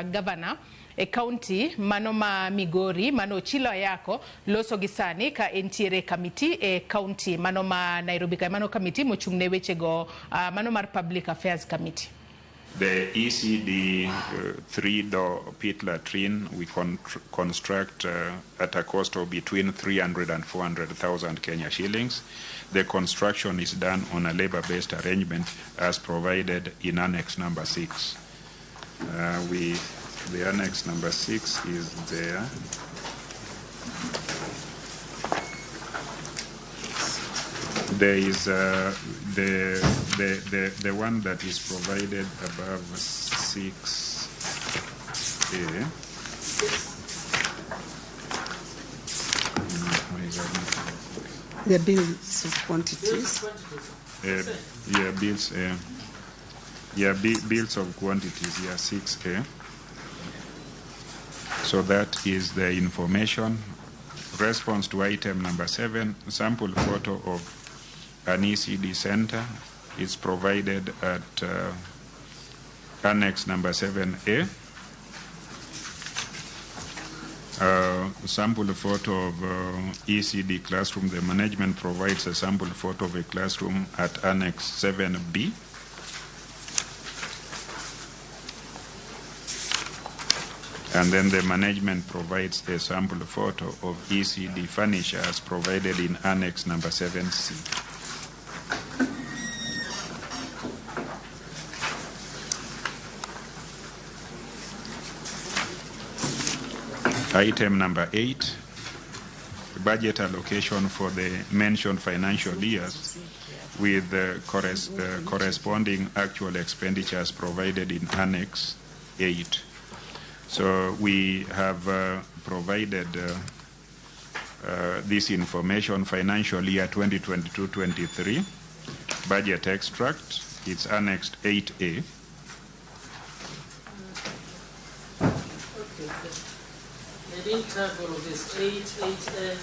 Gavana e kaunti mano ma Migori mano Ochilo Ayako loso gi sani ka entiere kamiti e kaunti mano ma Nairobi kae, mano kamiti mochung' ne wechego mano mar Public Affairs Committee. The ECD 3-door pit latrine we construct at a cost of between 300 and 400,000 Kenya shillings. The construction is done on a labor-based arrangement as provided in Annex number 6. The Annex number 6 is there. There is the one that is provided above 6A. The bills of quantities. Yeah, bills. Yeah, bills of quantities. Yeah, 6A. So that is the information. Response to item number 7, sample photo of an ECD center is provided at Annex number 7A. Sample photo of ECD classroom. The management provides a sample photo of a classroom at Annex 7B. And then the management provides a sample photo of ECD furniture as provided in Annex number 7C. Item number 8, budget allocation for the mentioned financial years with the corresponding actual expenditures provided in Annex 8. So we have provided this information, financial year 2022-23, budget extract, it's annexed 8A. Okay. They didn't tag all of this. 8, 8A,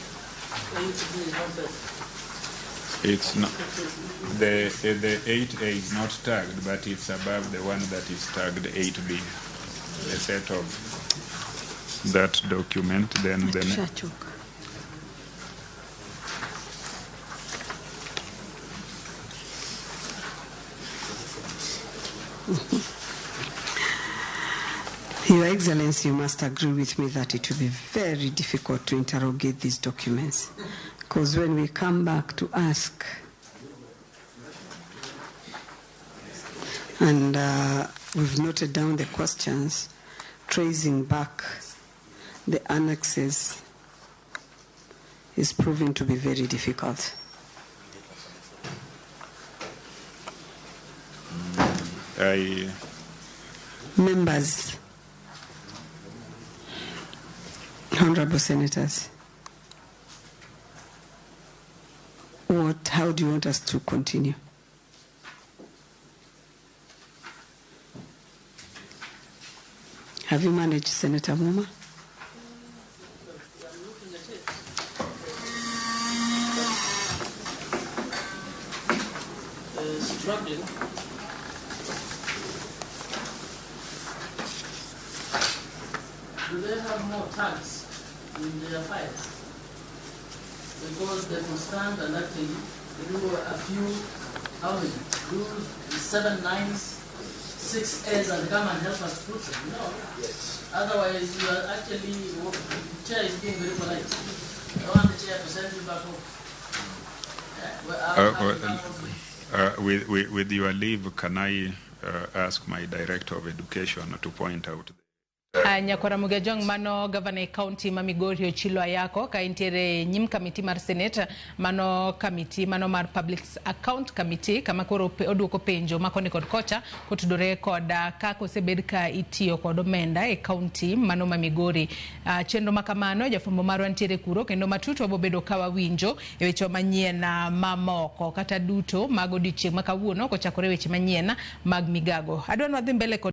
8B is not there. It's not, the 8A is not tagged, but it's above the one that is tagged 8B. A set of that document, then the Your Excellency, you must agree with me that it will be very difficult to interrogate these documents, because when we come back to ask, and we've noted down the questions, tracing back the annexes is proving to be very difficult. Members, Honorable Senators, how do you want us to continue? Have you managed, Senator Muma? I'm looking at it. Struggling. Do they have more tags in their files? Because they could stand and actually do a few, how many? Do 7 9s, 6 A's and come and help us put them. No. Yes. Otherwise, you are actually, the chair is being very polite. I want the chair to send you back home. Yeah, well, with your leave, can I ask my director of education to point out? Nyakwara Mugejong mano governor e county ma Migori Ochilo Ayako ka entiere nyim kamiti mar Senate, mano kamiti mano mar Public Account Committee kama koro oduoko penjo makoni kod kocha kotudore kod kaka osebed ka itiyo kod omenda e county mano ma Migori. Chenro makamano jafwambo marwa ntiere kuro kendo matut wabobedo ka wawinjo e weche manyien mamoko kata duto mag odiochieng' ma kawuono kochakore weche manyien mag migago. Adwa ni wadhi mbele kod